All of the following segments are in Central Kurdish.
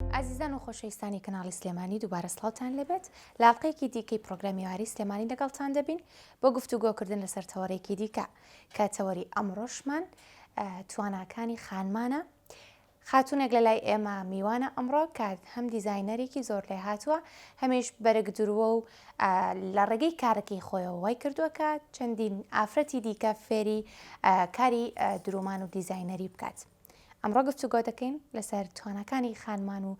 ئازیزان و خۆشەویستانی کەناڵی سلێمانی دووبارە سڵاوتان لێبێت لە ئەڵقەیەکی دیکەی پرۆگرامی ئێوارەی سلێمانی لەگەڵتان دەبین بۆ گفتوگۆکردن لەسەر تەوەرێکی دیکە کە تەوەری ئەمڕۆشمان تواناکانی خانمانە خاتونێک لە لای ئێمە میوانە ئەمڕۆ کە هەم دیزاینەرێکی زۆر لێ هاتووە هەمیش بەرگ درووە و لە ڕێگەی کارەکەی خۆیەوە وای کردووە کە چەندین ئافرەتی دیکە فێری کاری درومان و دیزاینەری بکات. ئەمڕۆ گفتوگۆ دەکەین لەسەر تواناکانی خانمان و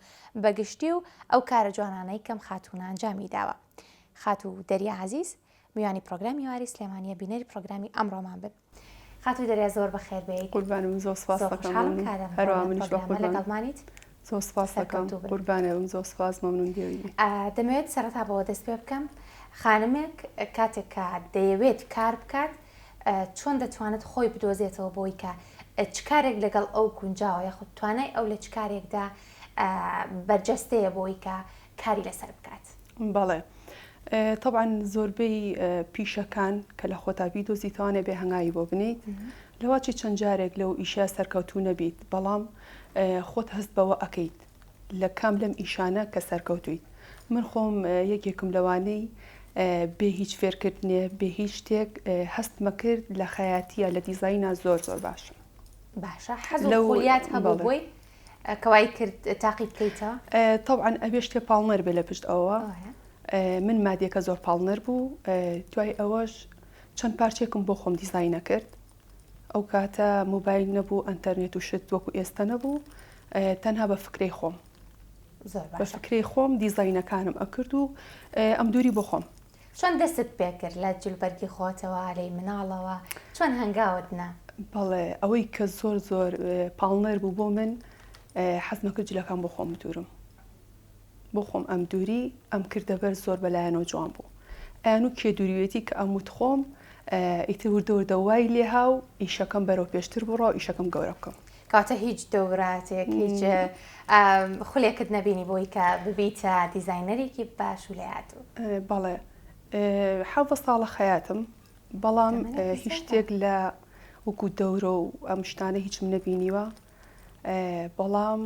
بەگشتی و ئەو کارە جوانانەی کەم خاتوونە ئەنجامی داوە. خاتوو دەریا عەزیز میوانی پرۆگرامی ئێوارەی سلێمانیە بینەری پرۆگرامی ئەمڕۆمان بن. خاتوو دەریا زۆر بەخێر بێیت. قوربانم زۆر سپاس زۆر دەکەم خۆشحاڵم مەمنون کە لەم هەروا منیش بە پرۆگرامە قوربان لەگەڵمانیت. زۆر سپاس دەکەم سەرکەوتوو بن. قوربانێ بم زۆر سپاس مەمنون دێوی بی. دەمەوێت سەرەتا بەوە دەست پێ بکەم خانمێک کاتێک کە دەیەوێت کار بکات چۆن دەتوانێت خۆی بدۆزێتەوە بۆی کە چ کارێک لەگەڵ ئەو گونجاوە یاخود توانای ئەو لە چ کارێکدا بەرجەستەیە بۆی کە کاری لەسەر بکات؟ بەڵێ تەبعەن زۆربەی پیشەکان کە لە خۆتا بیدۆزیتەوانێ بێ هەنگاوی بۆ بنیت لەواچی چەند جارێک لەو ئیشە سەرکەوتوو نەبیت بەڵام خۆت هەست بەوە ئەکەیت لە کام لەم ئیشانە کە سەرکەوتوویت من خۆم یەکێکم لەوانەی بێ هیچ فێرکردنێ بێ هیچ شتێک هەستمە کرد لە خەیاتیە لە دیزاینا زۆر زۆر باشم. باشە حەز و خولیات هەبوو بۆی کە وای کرد تاقی بکەیتەوە؟ تەبعەن ئەبێ شتێ پاڵنەر بێ لە پشت ئەوە من مادیەکە زۆر پاڵنەر بوو دوای ئەوەش چەند پارچێکم بۆ خۆم دیزاینە کرد ئەو کاتە مۆبایل نەبوو ئەتەرنێت و شت وەکو ئێستا نەبوو تەنها بە فکرەی خۆم بە فکرەی خۆم دیزاینەکانم ئەکرد و ئەم دووری بۆ خۆم. چۆن دەستت پێکرد لە جلوبەرگی خۆتەوە لەی مناڵەوە چۆن هەنگاوت نا؟ بەڵێ ئەوەی کە زۆر زۆر پاڵنەر بوو بۆ من حەزمە کرد جلەکان بۆ خۆم بدورم بۆ خۆم ئەم دووری ئەم کردە بەر زۆر بەلایەنەوە جوان بوو ئەیان و کێ دووریەتی کە ئەم وت خۆم ئیتر وردە وردە وای لێها و ئیشەکەم بەرەو پێشتر بڕا و ئیشەکەم گەورە بکەم. کەواتە هیچ دەوراتێک هیچ خولێکت نەبینی بۆی کە ببیتە دیزاینەرێکی باش و لێهاتوو؟ بەڵێ حەڤدە ساڵە خەیاتم بەڵام هیچ شتێک لە وەکو دەورە و ئەم شتانە هیچم نەبینیوە بەڵام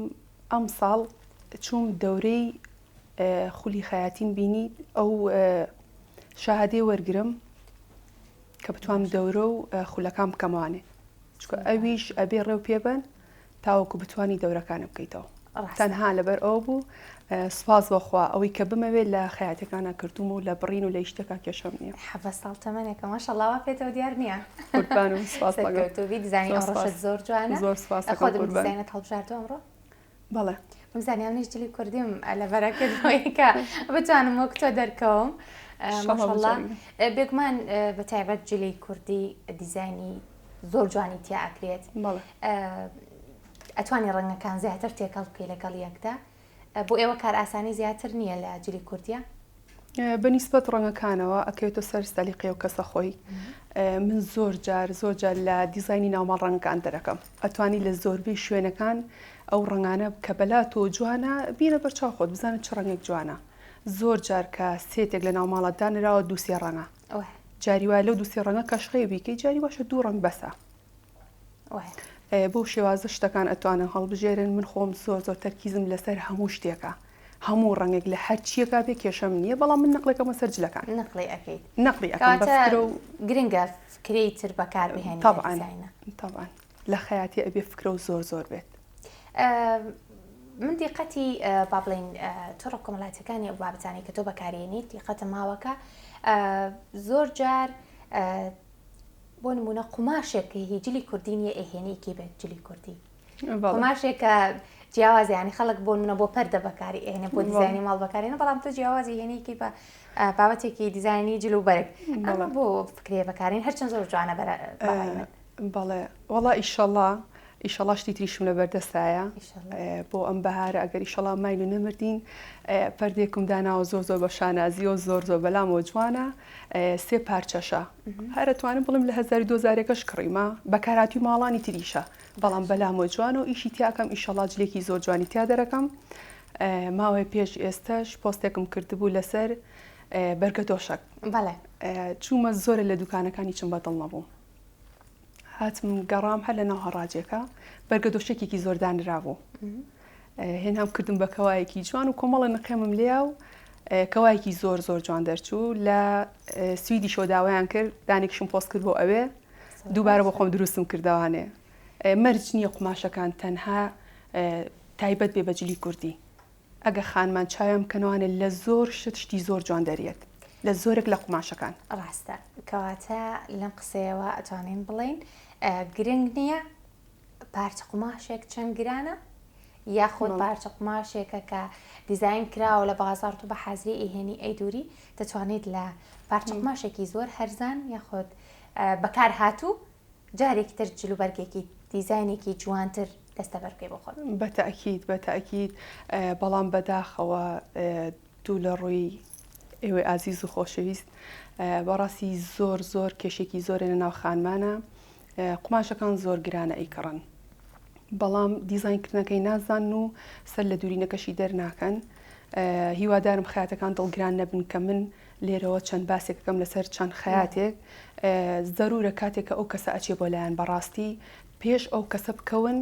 ئەم ساڵ چووم دەورەی خولی خەیاتیم بینی ئەو شەهادەی وەرگرم کە بتوانم دەورە و خولەکان بکەمەوانێ چونکە ئەویش ئەبێ ڕێو پێ بەن تاوەکو بتانی دەورەکانە بکەیتەوە تەنها لەبەر ئەو بوو سوپاس بەخوا ئەوەی کە بمەوێت لە خەیاتەکانە کردوم و لە بڕین و لە شتەکە کێشەم نییە. حەڤە ساڵ تەمەنێکە ماشەڵڵا وا پێتەوە دیار نییە. قوربانم سوپاس لەگەڵ. سەرکەوتوو بی دیزاینی ئەمڕۆشت زۆر جوانە. زۆر سوپاس دەکەم خۆتم قوربان. دیزاینت هەڵبژاردووە ئەمڕۆ؟ بەڵێ. بمزانی ئەمنیش جلی کوردیم لەبەرە کرد بۆی کە بتوانم وەک تۆ دەرکەوم. ماشەڵڵا بێگومان بە تایبەت جلی کوردی دیزاینی زۆر جوانی تیا ئەکرێت. ئەتوانی ڕەنگەکان زیاتر تێکەڵ بکەی لەگەڵ یەکدا بۆ ئێوە کارئاسانی زیاتر نییە لە جلی کوردیا؟ بە نیسبەت ڕەنگەکانەوە ئەکەوێتە سەر سەلیقەی ئەو کەسە خۆی من زۆر جار زۆر جار لە دیزاینی ناوماڵ ڕەنگەکان دەرەکەم ئەتوانی لە زۆربەی شوێنەکان ئەو ڕەنگانە کە بەلا تۆ جوانە بینە بەرچاو خۆت بزانە چ ڕەنگێک جوانە زۆر جار کە سێتێک لە ناوماڵە دانراوە دووسێ ڕەنگە جاری وایە لەو دووسێ ڕەنگە کەشخەیە بیکەی جاری واشە دوو ڕەنگ بەسە بەو شێوازە شتەکان ئەتوانن هەڵبژێرن من خۆم زۆر زۆر تەرکیزم لەسەر هەموو شتێکە هەموو ڕەنگێک لە هەر چیەکا بێ کێشەم نییە بەڵام من نەقلەکەمە سەر جلەکان نەقلی ئەەکەیت نەقلی ئەکەم بە فکرە و گرنگە فکرەی تر بەکار بهێنی طبعا طبعا لە خەیاتی ئەبێ فکرە و زۆر زۆر بێت من دیقەتی با بڵین تۆڕە کۆمەڵاتەکانی ئەو بابەتانی کە تۆ بەکارێنیت دیقەتە ماوەکە زۆر جار بۆ نمونە قوماشێک کە هی جلی کوردی نییە ئەیهێنی ئیکەی بە جلی کوردی قوماشێک کە جیاوازە ینی خەڵک بۆ نمونە بۆ پەردە بەکاری ئێنێ بۆ دیزاینی ماڵ بەکارێنە بەڵام تۆ جیاوازی هێنیکی بە بابەتێکی دیزاینی جل و بەرگ ئەمە بۆ فکرەیە بەکارین هەرچەند زۆر جوانە بەرە بەڵێ وەڵا ئیشەڵا ئیشەڵا شتی تریشم لەبەر دەستایە بۆ ئەم بەهارە ئەگەر ئیشەڵا ماین و نەمردین پەردێکم داناوە زۆر زۆر بە شانازیەوە زۆر زۆر بەلامەوە جوانە سێ پارچەشە هەر ئەتوانم بڵێم لە هەزاری دۆزارێکەش کڕیمە بەکارهاتووی ماڵانی تریشە بەڵام بەلامەوە جوانە و ئیشی تیاکەم ئیشەڵا جلێکی زۆر جوانی تیا دەرەکەم ماوەی پێش ئێستەش پۆستێکم کردبوو لەسەر بەرگە دۆشەک بەڵێ چوومە زۆرە لە دوکانەکانی چم بەدڵ نەبوو هاتم گەڕام هەر لە ناو هەڕاجێکە بەرگە دۆشەکێکی زۆر دانرابوو. هێنام کردم بە کەوایەکی جوان و کۆمەڵە نقێمم لێیا و کەوایەکی زۆر زۆر جوان دەرچوو لە سویدیشەوە داوایان کرد دانێکیشم پۆست کرد بۆ ئەوێ دووبارە بۆ خۆم دروستم کردەوانێ مەرج نییە قوماشەکان تەنها تایبەت بێ بە جلی کوردی ئەگە خانمان چاویان بکەنەوانێ لە زۆر شت شتی زۆر جوان دەریەت لە زۆرێک لە قوماشەکان. ڕاستە کەواتە لەم قسەیەوە ئەتوانین بڵێین گرنگ نییە پارچە قوماشێک چەند گرانە یاخود پارچە قوماشێکە کە دیزاین کراوە لە بازاڕ تۆ بە حازری ئەیهێنی ئەیدوری دەتوانیت لە پارچە قوماشێکی زۆر هەرزان یاخود بەکار هاتوو جارێکی تر جلوبەرگێکی دیزاینێکی جوانتر دەستەبەر بکەی بۆ خۆت. بە تەئکید بە تەئکید بەڵام بەداخەوە دوو لە ڕووی ئێوەی ئازیز و خۆشەویست بەڕاستی زۆر زۆر کێشێکی زۆرە لە ناو خانمانە قوماشەکان زۆر گرانە ئەیکڕن بەڵام دیزاینکردنەکەی نازانن و سەر لە دوورینەکەشی دەرناکەن هیوادارم خەیاتەکان دڵگران نەبن کە من لێرەوە چەند باسێکەکەم لەسەر چەند خەیاتێک زەرورە کاتێک کە ئەو کەسە ئەچێ بۆ لایەن بەڕاستی پێش ئەو کەسە بکەون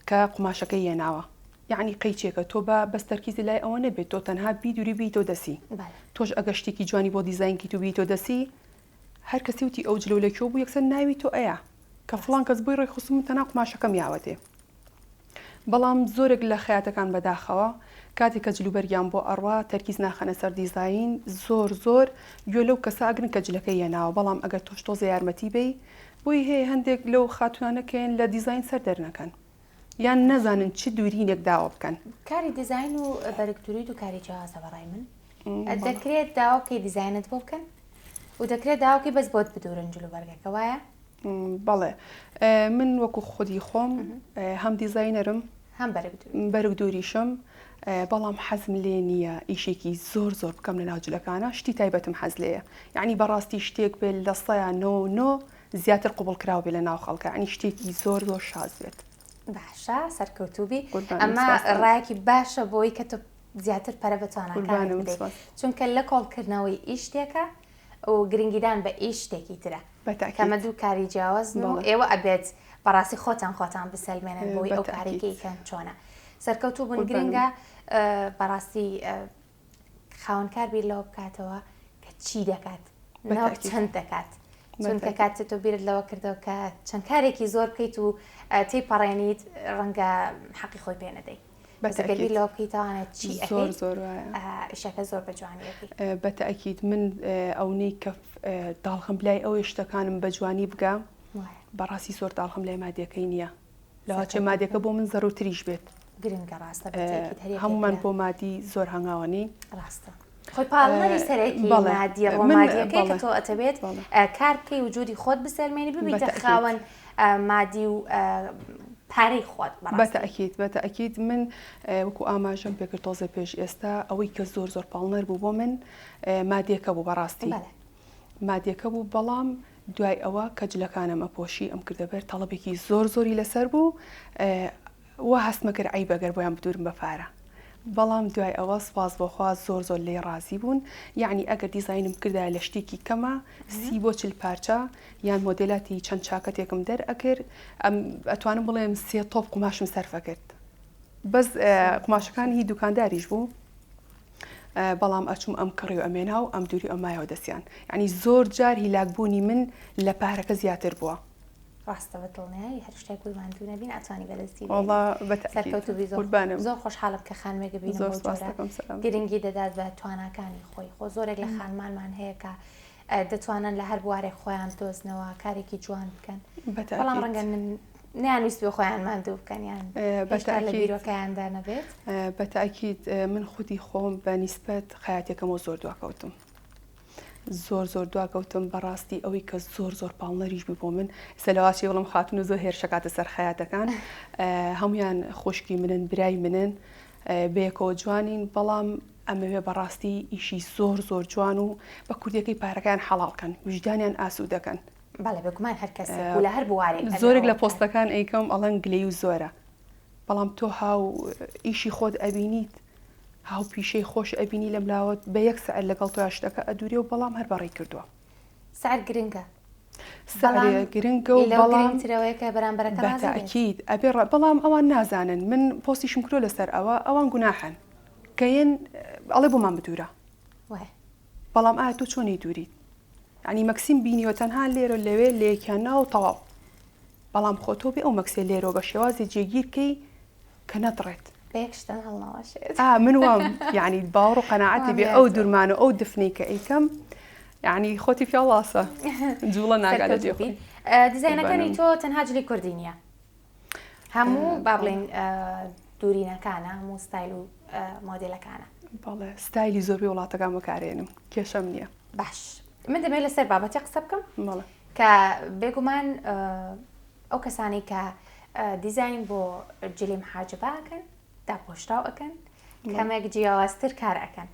کە قوماشەکەی یەناوە یەعنی قەیچێکە تۆ با بەس تەرکیزی لای ئەوە نەبێت تۆ تەنها بیدوری بیتۆ دەسی تۆش ئەگەر شتێکی جوانی بۆ دیزاین کەیت و بیتۆ دەسی هەر کەسی وتی ئەو جلەو لە کوێ بوو یەکسەر ناوی تۆ ئەیا کە فڵان کەس بۆی ڕێکخستم من تەنها قوماشەکەم یاوەتێ بەڵام زۆرێک لە خەیاتەکان بەداخەوە کاتێک کە جلوبەرگیان بۆ ئەڕوا تەرکیز ناخەنە سەر دیزاین زۆر زۆر گوێ لەو کەسە ئەگرن کە جلەکەی یەناوە بەڵام ئەگەر تۆش تۆزێ یارمەتی بەی بۆی هەیە هەندێک لەو خاتونانە کەین لە دیزاین سەر دەرنەکەن یان نەزانن چ دوورینێک داوا بکەن. کاری دیزاین و بەرگ دووری دوو کاری جیاوازە بەڕای من دەکرێت داوا بکەی دیزاینت بۆ بکەن و دەکرێت داوا بکەی بەس بۆت بدورن جل و بەرگەکە وایە؟ بەڵێ من وەکو خودی خۆم هەم دیزاینەرم هەم بەرگ بەرگ دووریشم بەڵام حەزم لێ نییە ئیشێکی زۆر زۆر بکەم لە ناو جلەکانە شتی تایبەتم حەز لێیە یعنی بەڕاستی شتێک بێت لە سەیا نۆ نۆ زیاتر قبوڵ کراو بێت لە ناو خەڵکا یعنی شتێکی زۆر زۆر شاز بێت. باشە سەرکەوتوبی ئەمە ڕایەکی باشە بۆی کە تۆ زیاتر پەرە بە تواناکانت بدەیت چونکە لە کۆڵکردنەوەی ئیش شتێکە و گرنگیدان بە ئیش شتێکی ترە کەمە دوو کاری جیاوازن و ئێوە ئەبێت بەڕاستی خۆتان خۆتان بسەلمێنن بۆی ئەو کارێکی کەن چۆنە سەرکەوتوو بن گرنگە بەڕاستی خاوەنکار بیر لەوە بکاتەوە کە چی دەکات نەوەک چەند دەکات چونکە کاتێ تۆ بیرت لەوە کردەوە کە چەند کارێکی زۆر بکەیت و تێی پەڕێنیت ڕەنگە حەقی خۆی پێ نەدەی بەس ئەگەر بیر لەوە بکەیتەوانە چی زۆر زۆر وایە ئیشەکە زۆر بە جوانی ئەکەی بەتەئکید من ئەونەی کە داڵغم لای ئەوەی شتەکانم بە جوانی بگا بەڕاستی زۆر داڵغم لای مادیەکەی نییە لەوەچێ مادیەکە بۆ من زەرورتریش بێت. گرنگە ڕاستە بە تەئکید هەر یەکێک هەموومان بۆ مادی زۆر هەنگاوە نین. ڕاستە خۆی پاڵنەری سەرەکی مادی ڕۆمادیەکەی کە تۆ ئەتەوێت کار بکەی وجودی خۆت بسەلمێنی ببیتە خاوەن مادی و پارەی خۆت بەتەئکید بەتەئکید من وەکو ئاماژەم پێکرد تۆزێ پێش ئێستا ئەوەی کە زۆر زۆر پاڵنەر بوو بۆ من مادیەکە بوو بەڕاستی مادیەکە بوو بەڵام دوای ئەوە کە جلەکانم ئەپۆشی ئەم کردە بەر تەڵەبێکی زۆر زۆری لەسەر بوو وا هەستمە کرد عەیبە گەر بۆیان بدورم بە پارە بەڵام دوای ئەوە سوپاس بۆ خوا زۆر زۆر لێی ڕازی بوون یەعنی ئەگەر دیزاینم کردایە لە شتێکی کەمە سی بۆ چل پارچە یان مۆدێلاتی چەند چاکەتێکم دەرئەکرد ئەم ئەتوانم بڵێم سێ تۆپ قوماشم سەرف ئەکرد بەس قوماشەکان هی دوکانداریش بوو بەڵام ئەچوم ئەم کڕی و ئەمێنا و ئەم دووری ئەمایەوە دەستیان یعنی زۆر جار هیلاکبوونی من لە پارەکە زیاتر بووە. ڕاستە بە دڵنیایی هەر شتێک بووی ماندوو نەبین ئەتوانی بەدەستی بێنی. وەڵا بە تەئکید سەرکەوتوو بی زۆر قوربانم. زۆر خۆشحاڵم کە خانمێک ببینم زۆر بەو سوپاس جۆرە دەکەم سەلام. گرنگی دەدات بە تواناکانی خۆی خۆ زۆرێک لە خانمانمان هەیە کە دەتوانن لە هەر بوارێک خۆیان بدۆزنەوە کارێکی جوان بکەن بە بەڵام تەئکید. ڕەنگە نەیانویستبێ خۆیان ماندوو بکەن یان بە هێشتا لە تەئکید. بیرۆکەیاندا نەبێت. بە تەئکید من خودی خۆم بە نیسبەت خەیاتیەکەمەوە زۆر دواکەوتم. زۆر زۆر دواکەوتم بەڕاستی ئەوەی کە زۆر زۆر پاڵنەریش بوو بۆ من ئێستا لەواچێ بڵێم خاتون زۆر هێرشەکاتە سەر خەیاتەکان هەمویان خوشکی منن برای منن بەیەکەوە جوانین بەڵام ئەمەوێ بەڕاستی ئیشی زۆر زۆر جوان و بە کوردیەکەی پارەکەیان حەڵاڵکەن ویژدانیان ئاسوودەکەن بەڵێ بێگومان هەر کەسێک و لە هەر بوارێک زۆرێک لە پۆستەکان ئەیکەم ئەڵەن گلەی و زۆرە بەڵام تۆ هاو ئیشی خۆت ئەبینیت هاوپیشەی خۆش ئەبینی لەم لاوە بە یەک سعر لەگەڵ تۆیا شتەکە ئەدورێ و بەڵام هەر بەڕێی کردووە. سعر گرنگە. سعرێ گرنگە و لەو گرنگتر ئەوەیە کە بەرامبەرەکە ڕازی بێت. بەتەئکید ئەبێ ڕا بەڵام ئەوان نازانن من پۆستیشم کردوە لەسەر ئەوە ئەوان گوناحن کە یەن ئەڵێ بۆمان بدورە وایە. بەڵام ئایا تۆ چۆن ئەیدوریت یانی مەکسیم بینیوە تەنها لێرە لەوێ لەیەکیان ناوە و تەواو بەڵام خۆ تۆ بێ ئەو مەکسێ لێرەوە بە شێوازی جێگیر کەی کە نەدڕێت. بە یەک شتان هەڵناوەشێت. ئا من وام یعنی باوەڕ و قەناعەتی بێ ئەو دورمان و ئەو دفنەی کە ئەیکەم یعنی خۆتی پیاڵاسە جوڵە ناگا لە جێ خۆی. دیزاینەکانی تۆ تەنها جلی کوردی نییە هەموو با بڵێین دوورینەکانە هەموو ستایل و مۆدێلەکانە. بەڵێ ستایلی زۆربەی وڵاتەکان بەکارێنم کێشەم نییە. باش من دەمەوێت لەسەر بابەتی قسە بکەم بەڵێ. کە بێگومان ئەو کەسانەی کە دیزاین بۆ جلی محاجبە ئەکەن داپۆشراو ئەکەن کەمێک جیاوازتر کار ئەکەن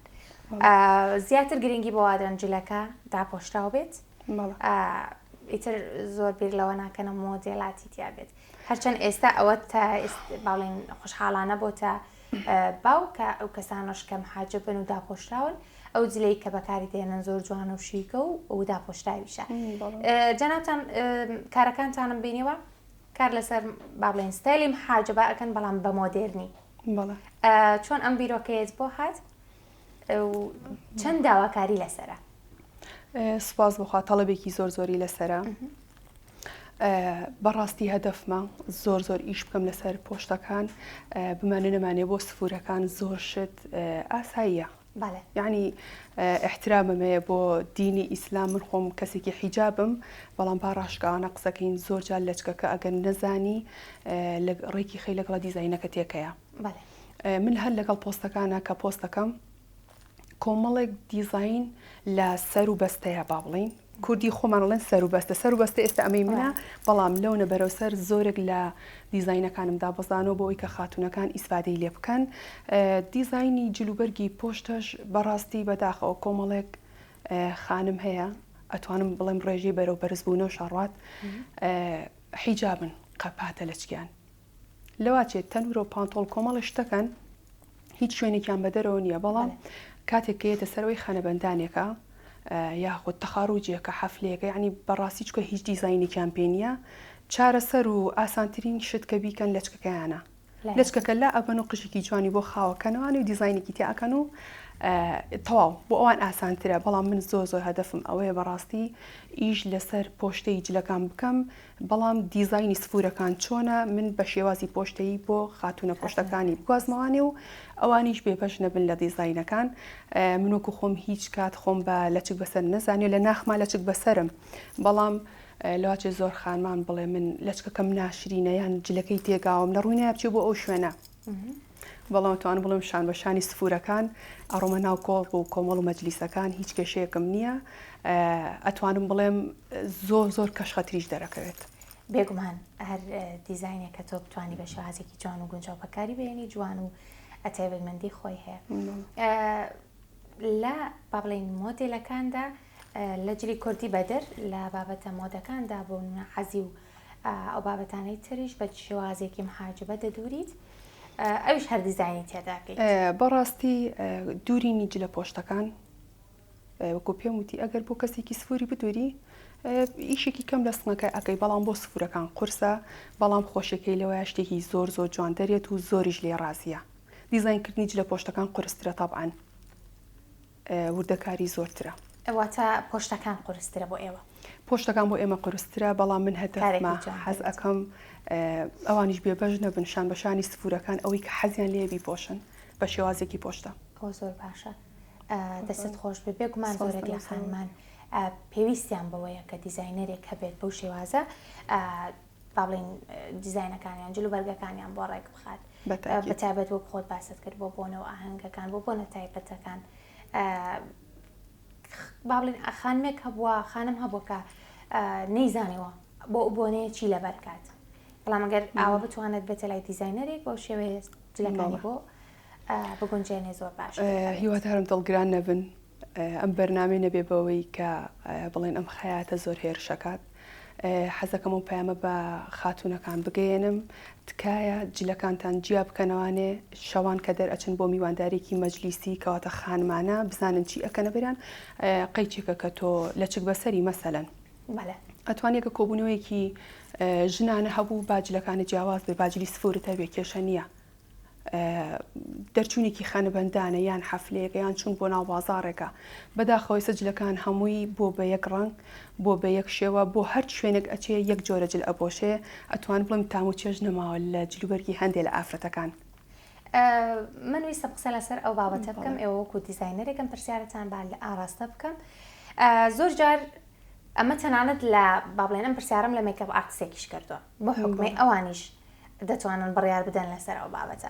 زیاتر گرنگی بۆ وادەن جلەکە داپۆشراو بێت ئیتر زۆر بیر لەوە ناکەنە مۆدێلاتی تیا بێت هەرچەند ئێستا ئەوە تا باڵین خۆشحاڵانە بۆتە باو کە ئەو کەسانەش کە محاجبن و داپۆشراون ئەو جلەی کە بەکاری دێنن زۆر جوان و شیکە و و داپۆشراویشە جەنابتان کارەکانتانم بینیوە کار لەسەر با بڵێن ستایلی محاجبە ئەکەن بەڵام بە مۆدێرنی چۆن ئەم بیرۆکەیەت بۆ هات و چەند داواکاری لەسرە سوپاس بخوا تەڵەبێکی زۆر زۆری لەسرە بەڕاستی هەدەفمە زۆر زۆر ئیش بکەم لەسەر پۆشتەکان بمانێ نەمانێ بۆ سفورەکان زۆر شت ئاساییە یعنی احترامم هەیە بۆ دینی ئیسلام من خۆم کەسێکی حیجابم بەڵام با ڕاشکاوانە قسەکەین زۆر جار لەچکەکە ئەگەر نەزانی لە ڕێکی خەی لەگەڵ دیزینەکە تێکەیە من هەر لەگەڵ پۆستەکانە کە پۆستەکەم کۆمەڵێک دیزاین لە سەر و بەستەیە با بڵین کوردی خۆمان ئەڵێن سەر و بەستە سەر و بەستە ئێستا ئەمەی منە بەڵام لەونە بەرەو سەر زۆرێک لە دیزاینەکانم دابەزانەوە بۆ ئەوی کە خاتونەکان ئیسفادەی لێ بکەن دیزاینی جلوبەرگی پۆشتەش بەڕاستی بەداخەوە کۆمەڵێک خانم هەیە ئەتوانم بڵێم ڕێژەی بەرەو بەرزبوونەوە شەڕات حیجابن قەپاتە لەچکیان لەواچێت تەنورە و پانتۆڵ کۆمەڵە شتەکەن هیچ شوێنێکیان بەدەرەوە نییە بەڵام کاتێک کە یەتە سەرەوەی خانەبەندانێکە یاخود تەخاروجێکە حەفلەیەکە یعنی بەڕاستی چکە هیچ دیزاینێکیان پێ نییە چارەسەر و ئاسانترین شت کە بیکەن لەچکەکەیانە لەچکەکە لا ئەبەن و قژێکی جوانی بۆ خاوەکەنەوەوانی و دیزاینێکی تیاکەن و تەواو بۆ ئەوان ئاسانترە بەڵام من زۆر زۆر هەدەفم ئەوەیە بەڕاستی ئیش لەسەر پۆشتەی جلەکان بکەم بەڵام دیزاینی سفورەکان چۆنە من بە شێوازی پۆشتەیی بۆ خاتوونە پۆشتەکانی بگوازمەوانێ و ئەوانیش بێبەش نەبن لە دیزاینەکان من وەکو خۆم هیچ کات خۆم بە لەچک بەسەر نەزانیوە لە ناخما لەچک بەسەرم بەڵام لەواچێ زۆر خانمان بڵێ من لەچکەکەم ناشرینە یان جلەکەی تێگاوم لە ڕووی نایە بچێ بۆ ئەو شوێنە بەڵام توان بڵێم شان بە شانی سفورەکان ئەڕۆمە ناو کۆڕ و کۆمەڵ و مەجلیسەکان هیچ کێشەیەکم نییە ئەتوانم بڵێم زۆر زۆر کەشخەتریش دەرەکەوێت. بێگومان هەر دیزاینێک کە تۆ بتانی بە شێوازێکی جوان و گونجاو بەکاری بێنی جوان و تایبەتمەندی خۆی هەیە لە با بڵێین مۆدێلەکاندا لە جلی کوردی بەدەر لە بابەتە مۆدەکاندا بۆ عەزی و ئەو بابەتانەی تریش بە شێوازێکی محاجبە دەدوریت ئەویش هەر دیزاینی تێداکەیت. بەڕاستی دوورینی جلە پۆشتەکان وەکو پێم وتی ئەگەر بۆ کەسێکی سفوری بدوری ئیشێکی کەم لە سنەکە ئەەکەی بەڵام بۆ سفورەکان قورسە بەڵام خۆشەکەی لەوەیە شتێکی زۆر زۆر جوان دەرێت و زۆریش لێ ڕازیە دیزاینکردنی جلە پۆشتەکان قورسترە تەبعەن وردەکاری زۆرترە. واتە پۆشتەکان قورسترە بۆ ئێوە؟ پۆشتەکان بۆ ئێمە قورسترە، بەڵام من هەدەفمە حەز ئەکەم ئەوانیش بێبەش نەبن شان بە شانی سفورەکان ئەوەی کە حەزیان لێیە بیپۆشن بە شێوازێکی پۆشتە. ئەوە زۆر باشە دەستت خۆش بێ بێگومان زۆرێک لە خانمان پێویستیان بەوەیە کە دیزاینەرێک هەبێت بەو شێوازە با بڵێین دیزاینەکانیان جل و بەرگەکانیان بۆ ڕێک بخات بە تایبەت وەک خۆت باست کرد بۆ بۆنە و ئاهەنگەکان بۆ بۆنە تایبەتەکان با بڵێین خانمێک هەبووە خانم هەبووە کە نەیزانیوە بۆ ئەو بۆنەیە چی لەبەر کات بەڵام ئەگەر ئاوا بتوانێت بێتە لای دیزاینەرێک بەو شێوەیە جلەکانی بۆ بگونجێنێ زۆر باش هیوادارم دڵگران نەبن ئەم بەرنامەی نەبێ بەوەی کە بڵێن ئەم خەیاتە زۆر هێرشەکات حەزەکەم ئەو پەیامە بە خاتوونەکان بگەیەنم تکایە جلەکانتان جیا بکەنەوانێ شەوان کە دەرئەچن بۆ میوانداریەکی مەجلیسی کەواتە خانمانە بزانن چی ئەکەنە بەریان قەیچێکە کە تۆ لەچک بەسەری مەسەلەن. ئەتوانی ئەگە کۆبوونەوەیەکی ژنانە هەبوو با جلەکانت جیاواز بێ با جلی سفورت هەبێ کێشە نییە. دەرچوونێکی خانەبەندانە یان حەفلەیەکە یان چوون بۆ ناو بازاڕێکە بەداخەوە ئێستا جلەکان هەمووی بۆ بە یەک ڕەنگ بۆ بە یەک شێوە بۆ هەر شوێنێک ئەچێ یەک جۆرە جل ئەپۆشێ ئەتوان بڵێم تام و چێژ نەماوە لە جلوبەرگی هەندێ لە ئافرەتەکان. من ویستم قسە لەسەر ئەو بابەتە بکەم ئێوە وەکو دیزاینەرێکم پرسیارتان با لە ئاراستە بکەم زۆر جار ئەمە تەنانەت لە با بڵێن ئەم پرسیارم لە makeup artist ێکیش کردووە بۆ حکومەی ئەوانیش دەتوانن بڕیار بدەن لەسەر ئەو بابەتە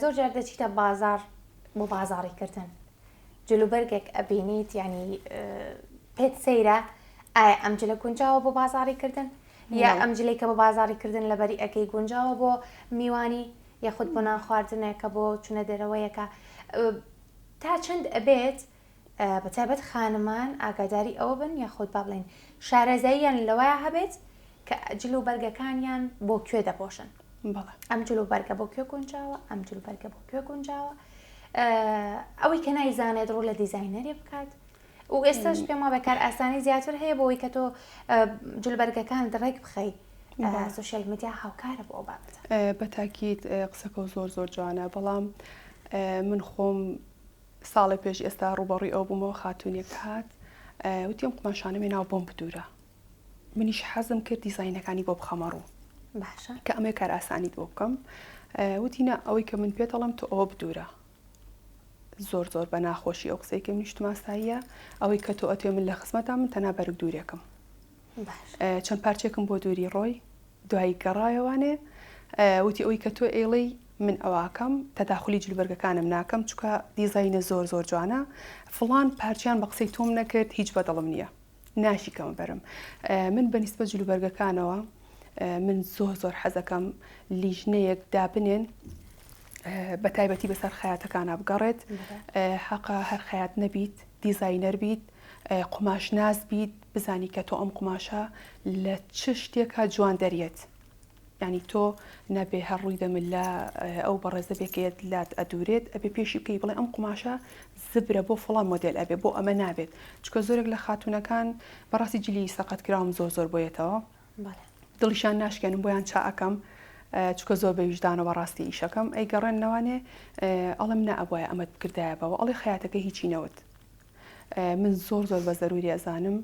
زۆر جار دەچیتە بازار بۆ بازاڕی کردن جلوبەرگێک ئەبینیت ینی پێت سەیرە ئایا ئەم جلە گونجاوە بۆ بازاڕی کردن یا ئەم جلەی کە بۆ بازاڕی کردن لەبەری ئەەکەی گونجاوە بۆ میوانی یاخود بۆ نان خواردنێکە بۆ چونە دەرەوەیەکە تا چەند ئەبێت بەتایبەت خانمان ئاگاداری ئەوە بن یاخود با بڵێین شارەزاییان لەوەیا هەبێت کە جل و بەرگەکانیان بۆ کوێ دەپۆشن بەڵێ. ئەم جل و بەرگە بۆ کوێ گونجاوە ئەم جل و بەرگە بۆ کوێ گونجاوە ئەوەی کە نایزانێت ڕوو لە دیزاینەرێ بکات و ئێستاش پێم وابێ کار ئاسانی زیاتر هەیە بۆ ئەوەی کە تۆ جل بەرگەکانت ڕێک بخەی social media هاوکارە بۆ ئەو بابەتە. بە تاکید قسەکەو زۆر زۆر جوانە بەڵام من خۆم ساڵێ پێش ئێستا ڕووبەڕووی ئەوە بوومەوە خاتوونێک هات وتی ئەم قوماشانەم هێناوە بۆم بدوورە منیش حەزم کرد دیزاینەکانی بۆ بخەمە ڕوو باشە کە ئەمەی کار ئاسانیت بۆ بکەم وتی نا ئەوەی کە من پێت ئەڵێم تۆ ئەوە بدوورە زۆر زۆر بە ناخۆشی ئەو قسەی کە منیش تماساییە ئەوەی کە تۆ ئەتوێ من لە خزمەتا من تەنها بەرگ دوورێکم چەند پارچێکم بۆ دووری ڕۆی دوایی گەڕایەوانێ وتی ئەوی کە تۆ ئەیڵێی من ئەواکەم تەداخولی جلوبەرگەکانم ناکەم چونکە دیزاینە زۆر زۆر جوانە فڵان پارچیان بە قسەی تۆم نەکرد هیچ بەدڵم نییە ناشی کەمە بەرم من بە نیسبەت جلوبەرگەکانەوە من زۆر زۆر حەزەکەم لیژنەیەک دابنێن بە تایبەتی بەسەر خەیاتەکانە بگەڕێت حەقە هەر خەیات نەبیت دیزاینەر بیت قوماشناس بیت بزانی کە تۆ ئەم قوماشە لە چ شتێکا جوان دەریەت یانی تۆ نابێ هەر ڕووی دەمت لە ئەو بەڕێزە بێ کە یەت لات ئەدورێت ئەبێ پێشی بکەی بڵێ ئەم قوماشە زبرە بۆ فڵان مۆدێل ئەبێ بۆ ئەمە نابێت چونکە زۆرێک لە خاتوونەکان بەڕاستی جلی سەقەت کراوم زۆر زۆر بۆ یەتەوە دڵیشیان ناشکێنم بۆیان چا ئەکەم چونکە زۆر بە ویژدانەوە بەڕاستی ئیشەکەم ئەیگەڕێننەوانێ ئەڵێم نا ئەبوایە ئەمەت بکردایە بەوە ئەڵێ خەیاتەکە هیچی نەوت من زۆر زۆر بە زەروری ئەزانم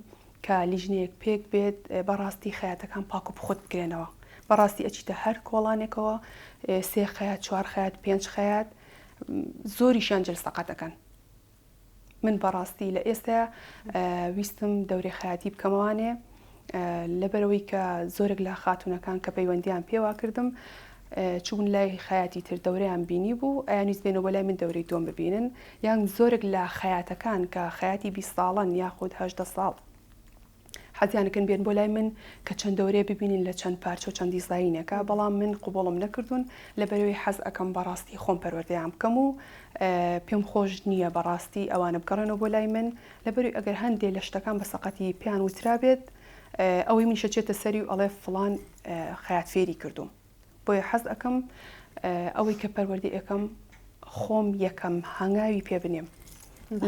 کە لیژنەیەک پێک بێت بەڕاستی خەیاتەکان پاک و پوخت بکرێنەوە بەڕاستی ئەچیتە هەر کۆڵانێکەوە سێ خەیات چوار خەیات پێنج خەیات زۆریشیان جل سەقەت ئەکەن من بەڕاستی لە ئێستا ویستم دەورێ خەیاتی بکەمەوانێ لەبەرئەوەی کە زۆرێک لە خاتوونەکان کە پەیوەندیان پێوە کردم چوون لای خەیاتی تر دەورەیان بینی بوو ئەیانویست بێنەوە بۆ لای من دەورەی دووەم ببینن یان زۆرێک لە خەیاتەکان کە خەیاتی 20 ساڵەن یاخود 18 ساڵ حەزیانەکەن بێن بۆ لای من کە چەند دەورەیە ببینین لە چەند پارچە و چەند دیزاینێکە بەڵام من قوبوڵم نەکردوون لەبەرئەوەی حەز ئەکەم بەڕاستی خۆم پەروەردەیان بکەم و پێم خۆش نییە بەڕاستی ئەوانە بگەڕێنەوە بۆ لای من لەبەروی ئەگەر هەندێ لە شتەکان بە سەقەتی پێیان وترابێت ئەوەی منیش ئەچێتە سەری و ئەڵێ فڵان خەیات فێری کردووم بۆیە حەز ئەکەم ئەوەی کە پەروەردەی ئەکەم خۆم یەکەم هەنگاوی پێ بنێم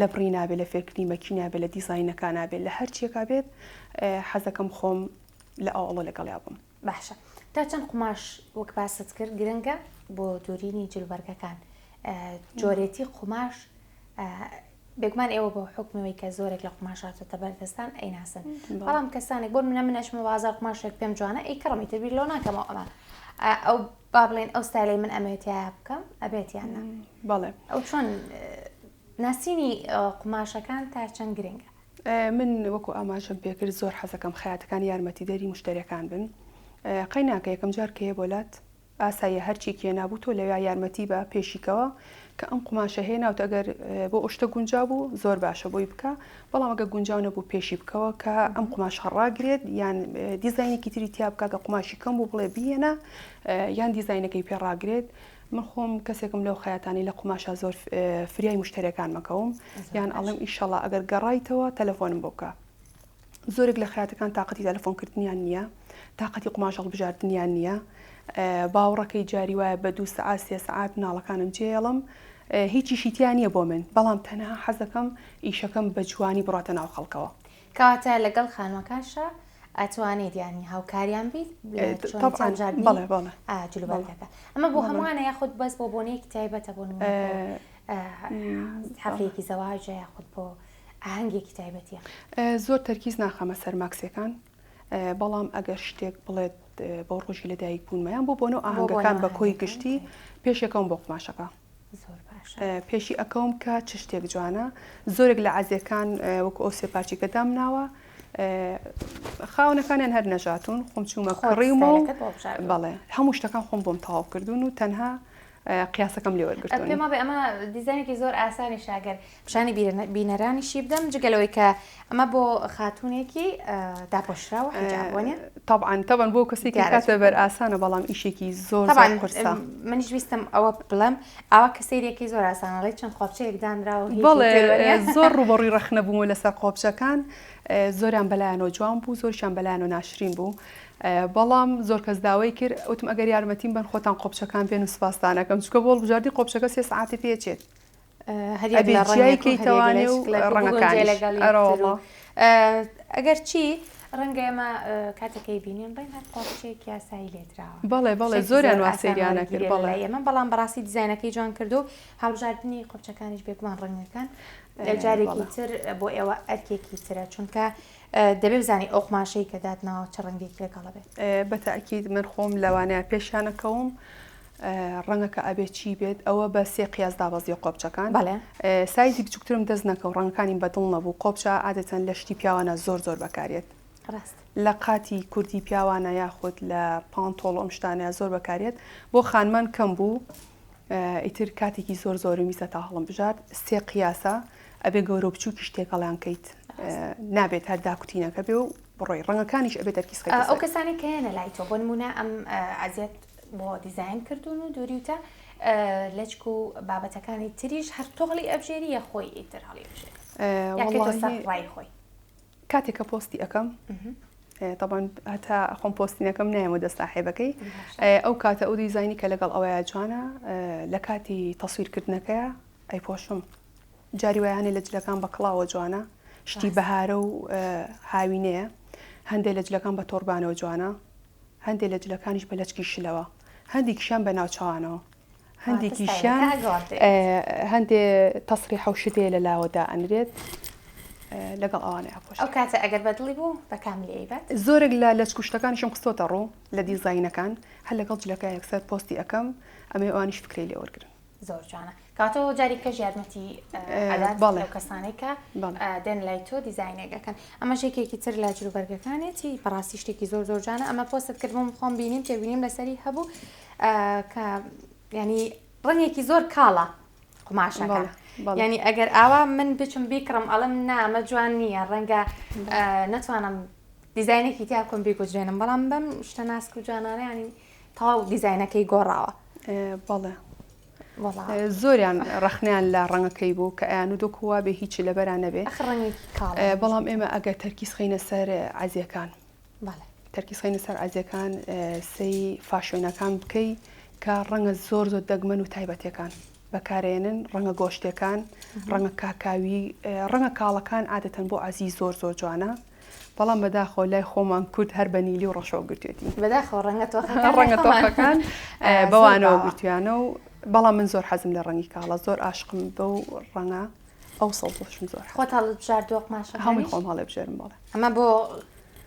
لە بڕی نابێ لە فێرکردنی مەکینە بێ لە دیزاینەکان نابێ لە هەر چیەکا بێت حەزەکەم خۆم لە ئەوڵە لەگەڵیا بم. باشە تا چەند قوماش وەک باست کرد گرنگە بۆ دورینی جلوبەرگەکان جۆرێتی قوماش بێگومان ئێوە بە حوکمی ئەوەی کە زۆرێک لە قوماش هاتۆتە بەردەستان ئەیناسن بەڵام کەسانێک بۆ منە من ئەچمە بازاڕ قوماشێک پێم جوانە ئەیکڕم ئیتر بیر لەوە ناکەمەوە ئەمە ئەو با بڵێن ئەو ستایلەی من ئەمەوێت تیایا بکەم ئەبێت یان نا بەڵێ ئەو چۆن ناسینی قوماشەکان تا چەند گرنگە؟ من وەکو ئاماژەم پێکرد زۆر حەزەکەم خەیاتەکان یارمەتیدەری مشتەریەکان بن قەیناکە یەکەم جار کە یە بۆلات ئاساییە هەرچیەکی هێنابوو تۆ لەویا یارمەتی بە پێشی کەوە کە ئەم قوماشە هێناوت ئەگەر بۆ ئەو شتە گونجاو بوو زۆر باشە بۆی بکە بەڵام ئەگەر گونجاو نەبوو پێشی بکەوە کە ئەم قوماشە ڕاگرێت یان دیزاینێکی تری تیا بکە کە قوماشی کەم بوو بڵێ بیێنە یان دیزاینەکەی پێ ڕاگرێت من خۆم کەسێکم لەو خەیاتانی لە قوماشە زۆر فریای مشتەرەکان مەکەوم یان ئەڵێم ئیشەڵا ئەگەر گەڕایتەوە تەلەفۆنم بۆ بکە زۆرێک لە خەیاتەکان تاقەتی تەلەفۆن کردنیان نییە، تاقەتی قوماش هەڵبژاردنیان نییە، باوەڕەکەی جاری وایە بە دوو سەعات سێ سەعات مناڵەکانم جێیەڵم هیچیشی تیا نییە بۆ من بەڵام تەنها حەزەکەم ئیشەکەم بە جوانی بڕاتە ناو خەڵکەوە. کەواتە لەگەڵ خانمەکانشا ئەتوانیت یانی هاوکاریان بیت لە چۆنیەتی تەبعەن هەڵبژاردنی بەڵێ بەڵێ ئا جلوبەرگەکە ئەمە بۆ هەمووانە یاخود بەس بۆ بۆنەیەکی تایبەتە بۆ نموونە بۆ حەفلەیەکی زەواجە یاخود بۆ ئاهەنگێکی تایبەتیە؟ زۆر تەرکیز ناخەمە سەر ماکسەکان بەڵام ئەگەر شتێک بڵێت بۆ ڕۆژی لەدایک بوونمە یان بۆ بۆنە و ئاهەنگەکان بە کۆی گشتی پێشەکەم بۆ قوماشەکە پێشی ئەکەوم کە چ شتێک جوانە زۆرێک لە عەزێکان وەکو ئەو سێ پارچەی کە دامناوە خاوەنەکانیان هەر نەژاتون خۆم چوومە کڕیومە و بەڵێ هەموو شتەکان خۆم بۆم تەواو کردوون و تەنها قیاسەکەم لێ وەرگرتوون. پێم وابێ ئەمە دیزاینێکی زۆر ئاسانیشە ئەگەر پیشانی بینەرانیشی بدەم جگە لەوەی کە ئەمە بۆ خاتوونێکی داپۆشراوە حیجاب وانیە؟ تەبعەن تەبعەن بۆ کەسێکی دیارە کاتە بەر ئاسانە بەڵام ئیشێکی زۆر زۆر تەبعەن قورسە. منیش ویستم ئەوە بڵێم ئاوا کە سەیرێکی زۆر ئاسانە ئەڵێی چەند قۆپچەیەک دانراوە و هیچی بەڵێ تر وانیە؟ زۆر ڕووبەڕووی ڕەخنە بوومەوە لەسەر قۆپچەکان زۆریان بەلایانەوە جوان بوو زۆریشیان بەلایانەوە ناشرین بوو بەڵام زۆر کەس داوای کرد وتم ئەگەر یارمەتیم بەن خۆتان قۆپچەکان بێن و سوپاستان ئەکەم چونکە بۆ هەڵبژاردنی قۆپچەکە سێ سەعاتی پێ ئەچێت هەریەک ئەبێ لە جیای ڕەنگێک و هەریەک لە کەیتەوانێ و شکلێک و بگونجێ ڕەنگەکانیش لەگەڵ ئەرە یەکتر و وەڵا ئەگەر چی ڕەنگە ئێمە کاتێک بینین بڵێین هەر قۆپچەیەکی یاسایی لێدراوە بەڵێ بەڵێ شتێکی زۆریان زۆر وا ئاسان سەیریان ئەکرد وەرگیرێ بەڵێ لەلای ئێمە بەڵام بەڕاستی دیزاینەکەی جوان کردو و هەڵبژاردنی قۆپچەکانیش بێگومان ڕەنگەکان جارێکی بەڵێ تر بۆ ئێوە ئەرکێکی ترە چونکە دەبێ بزانی ئەو قوماشەی کە داتناوە چ ڕەنگێکی لەگەڵە بێت. بە تەئکید من خۆم لەوانەیە پێشیان ئەکەوم ڕەنگەکە ئەبێ چی بێت ئەوە بە سێ قیاس دابەزیە قۆپچەکان بەڵێ. سایزی بچوکترم دەست نەکەوت ڕەنگەکانیم بە دڵ نەبوو قۆپچە عادەتەن لە شتی پیاوانە زۆر زۆر بەکارێت ڕاست. لە قاتی کوردی پیاوانە یاخود لە پانتۆڵ و ئەم شتانەیە زۆر بەکارێت بۆ خانمان کەم بوو ئیتر کاتێکی زۆر زۆرم ویست هەتا هەڵم بژارد سێ قیاسە ئەبێ گەورە و بچووکیش تێکەڵیان کەیت نابێت هەر داکوتینەکە بێ و بڕۆی ڕەنگەکانیش ئەبێ تەرکیز خەیتە ئەو سەری. کەسانەی کە یەنە لای تۆ بۆ نموونە ئەم ئەزیەت بۆ دیزاین کردوون و دووریوتە لەچک و بابەتەکانی تریش هەر تۆ هەڵی ئەبژێری یا خۆی ئیتر هەڵی ئەبژێری یا کەیتۆ سەر وەڵاهی ڕای خۆی؟ کاتێک کە پۆستی ئەکەم تەبعەن هەتا خۆم پۆستی نەکەم نایەمە دەست ساحێبەکەی ئەو کاتە ئەو دیزاینی کە لەگەڵ ئەوەیە جوانە لە کاتی تەسویرکردنەکەیە ئەیپۆشم جاری وایە هەنێ لە جلەکان بە کڵاوە جوانە شتی بەهارە و هاوینەیە هەندێک لە جلەکان بە تۆربانەوە جوانە هەندێک لە جلەکانیش بە لەچکی شلەوە هەندێکیشیان بە ناوچەوانەوە هەندێکیشیان هەندێ تەسریحە و شت هەیە لە لاوە دائەنرێت لەگەڵ ئەوانەیا پۆشتە. ئەو کاتە ئەگەر بە دڵی بوو بە کاملی ئەیبات. زۆرێک لە لەچک و شتەکانیشم خستۆتە ڕوو لە دیزاینەکان هەر لەگەڵ جلەکە یەکسەر پۆستی ئەکەم ئەمەوێ ئەوانیش فکرەی لێ وەرگرن. زۆر جوانە کەواتە ئەوە جاری کەش یارمەتی ئەدات بەڵێ لەو کەسانەی کە بەڵێ. دێن لای تۆ دیزاینێک ئەکەن ئەمەش یەکێکی تر لە جلوبەرگەکانێتی بەڕاستی شتێکی زۆر زۆر جوانە ئەمە پۆستت کردبووم خۆم بینیم تێبینیم لەسەری هەبوو کە ینی ڕەنگێکی زۆر کاڵە قوماشەکە ینی ئەگەر ئاوا من بچم بیکڕم ئەڵم نامە جوان نییە ڕەنگە نەتوانم دیزینێکی تیا بکەم بیگوزرێنم بەڵام بەم شتە ناسک و جوانانە ینی تەواو دیزینەکەی گۆڕاوە بەڵێ زۆریان ڕەخنیان لە ڕەنگەکەی بوو کە ئەیان و دۆکووا بێ هیچی لەبەران نەبێ بەڵام ئێمە ئەگەر تەرکیز خینە سەر عەزیەکان تەرکیز خەینە سەر عەزیەکان سەی فاشۆنەکان بکەی کە ڕەنگە زۆر زۆر دەگمەن و تایبەتەکان بەکارێنن ڕەنگە گۆشتەکان ڕەنگە کاکاوی ڕەنگە کاڵەکان عادەتەن بۆ عەزی زۆر زۆر جوانە بەڵام بەداخەوە لای خۆمان کورد هەر بە نیلی و ڕەشەوە گرتوێتی بەداخەوە ڕەنگە تۆخەکان ڕەنگە تۆخەکان بەوانەوە گرتویانە و بەڵام من زۆر حەزم لە ڕەنگی کاڵە زۆر ئاشقم بەو ڕەنگە ئەو سەوزەشم زۆر خۆت هەڵبژاردووە قوماشەکانیش؟ هەمووی خۆم هەڵێبژێرم بەڵێ. ئەمە بۆ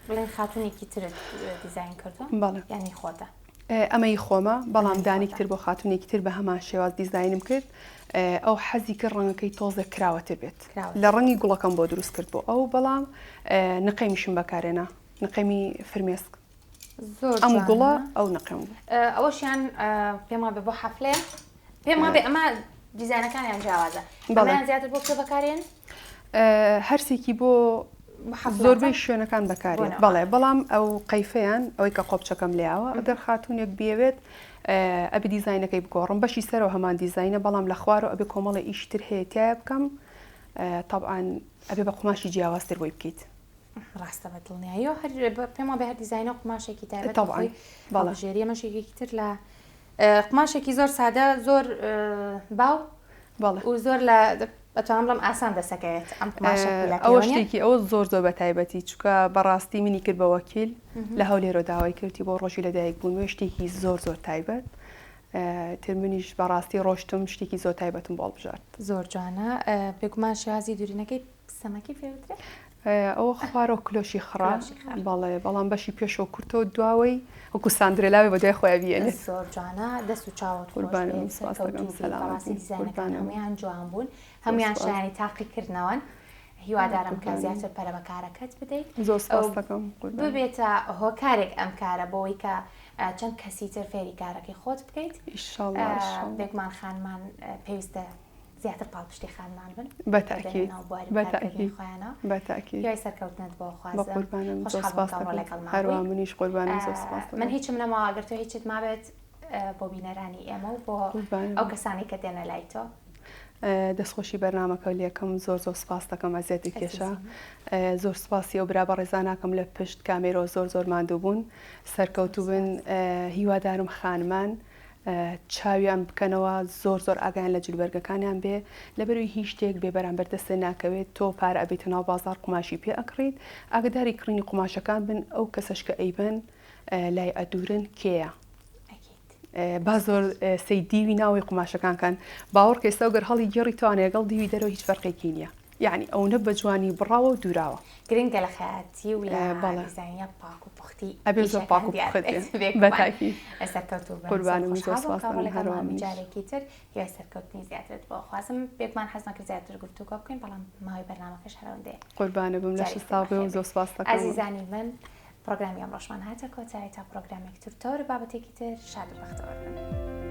بڵێن خاتوونێکی ترت دیزاین کردووە؟ بەڵێ. یانی خۆتە؟ ئەمە ی خۆمە بەڵام دانێکی تر بۆ خاتوونێکی تر بە هەمان شێواز دیزاینم کرد ئەو حەزی کرد ڕەنگەکەی تۆزێک کراوەتر بێت لە ڕەنگی گوڵەکەم بۆ دروست کرد بۆ ئەو بەڵام نقێمیشم بەکارێنا نقێمی فرمێسک زۆر ئەم گوڵە ئەو نەقێم بوو. ئەوەشیان پێم وابێ بۆ حەفلەیە پێم وابێ ئەمە دیزاینەکانیان جیاوازە ئەمەیان زیاتر بۆ کوێ بەکارێن؟ هەرسێکی بۆ زۆربەی شوێنەکان بەکارێت بەڵێ بەڵام ئەو قەیفەیان ئەوەی کە قۆپچەکەم لێیاوە ئەگەر خاتونێک بیەوێت ئەبێ دیزاینەکەی بگۆڕم بەشی سەرەوە هەمان دیزاینە بەڵام لە خوارەوە ئەبێ کۆمەڵی ئیشی تر هەیە تایە بکەم تەبعەن ئەبێ بە قوماشی جیاوازتر بۆی بکەیت. ڕاستە بە دڵنیاییەوە هەر پێم وابێ هەر دیزاینە و قوماشێکی تایبەت طبعا خۆی بەڵێ هەڵبژێری ئەمەش یەکێکی تر لە قوماشێکی زۆر سادە زۆر باو بەڵێ و زۆر لە. دەتوانم بڵێم ئاسان دەسەکەوێت ئەم قوماشە پولەکەی ئەوە وەنیە؟ شتێکی ئەوە زۆر زۆر بە تایبەتی چونکە بەڕاستی منی کرد بە وەکیل لە هەولێرەوە داوای کردی بۆ ڕۆژی لەدایک بوونمێ شتێکی زۆر زۆر تایبەت تر منیش بەڕاستی ڕۆشتم شتێکی زۆر تایبەتم بۆ هەڵبژارد. زۆر جوانە بێگومان شێوازی دوورینەکەی سەمەکی پێ وترێ؟ ئەوە خوارەوە کلۆشی خڕە بەڵێ بەڵام بەشی پێشەوە کورتە و دواوەی وەکو ساندرێلاوێ بە دوای خۆیا بیێنێ. زۆر جوانە دەست و چاوت خۆش بێت سەرکەوتوو بی بەڕاستی دیزاینەکان هەموویان جوان بوون هەموویان شایانی تاقیکردنەوەن هیوادارم کە زیاتر پەرە بە کارەکەت بدەیت زۆر سپاس دەکەم قوربان. ببێتە هۆکارێک ئەم کارە بۆی کە چەند کەسی تر فێری کارەکەی خۆت بکەیت ئیشەڵا ئیشەڵا. بێگومان خانمان پێویستە زیاتر پاڵپشتی خانمان بن بە تاکید ناو بواری بە کارکردنی تاکید خۆیانەوە بە تاکید هیوای سەرکەوتنت بۆ بە خوازم قوربانم زۆر خۆشحاڵ بووم سپاس کە ئەمڕۆ دەکەم لەگەڵمان هەروا بووی منیش قوربانم زۆر سپاس من دەکەم هیچم نەماوە ئەگەر تۆ هیچت مابێت بۆ بینەرانی ئێمە و بۆ قوربانم ئەو کەسانەی کە دێنە لای تۆ. دەستخۆشی بەرنامەکە لێکەم زۆر زۆر سپاس دەکەم ئەزیەتت کێشا ئەزیزی من. زۆر سپاسی ئەو برا بەڕێزاناکەم لە پشت کامێرەوە زۆر زۆر ماندوو بوون سەرکەوتوو بن هیوادارم خانمان چاویان بکەنەوە زۆر زۆر ئاگایان لە جلوبەرگەکانیان بێ لەبەروی هیچ شتێک بێ بەرامبەر دەستێ ناکەوێت تۆ پارە ئەبەیتە ناو بازاڕ قوماشی پێ ئەکڕیت ئاگداری کڕینی قوماشەکان بن ئەو کەسەش کە ئەیبەن لای ئەدورن کێیە با زۆر سەی دیوی ناوەی قوماشەکان کەن باوەڕکە ئێستا گەر هەڵی گێڕی توانێ لەگەڵ دیوی دەرەوە هیچ فەرقێکی نییە یعنی ئەونە بە جوانی بڕاوە و دوراوە. گرنگە لە خەیاتی و لە بەڵێ. دیزاینە پاک و پوختی ئەبێ زۆر ئیشەکان پاک و دیار پوخت بێت بێ بێگومان بەتاکید. سەرکەوتوو بن زۆر قوربانم زۆر خۆشحاڵ بووم سپاس کە ئەمڕۆ دەکەم لەگەڵمان هەروا بووی منیش. جارێکی تر هیوای سەرکەوتنی زیاترت بۆ ئەخوازم بێگومان حەزمان کرد زیاتر گفتوگۆ بکەین بەڵام ماوەی بەرنامەکەش هەر ئەوەندەیە. قوربانت بم لەشت جارێکی تر ساغ بێ و بەخێر زۆر بێی سپاست دەکەم. ئازیزانی من پڕۆگرامی ئەمڕۆشمان هاتە کۆتایی تا پڕۆگرامێکی تر تۆر بابەتێکی تر شاد و بەختەوەر بن.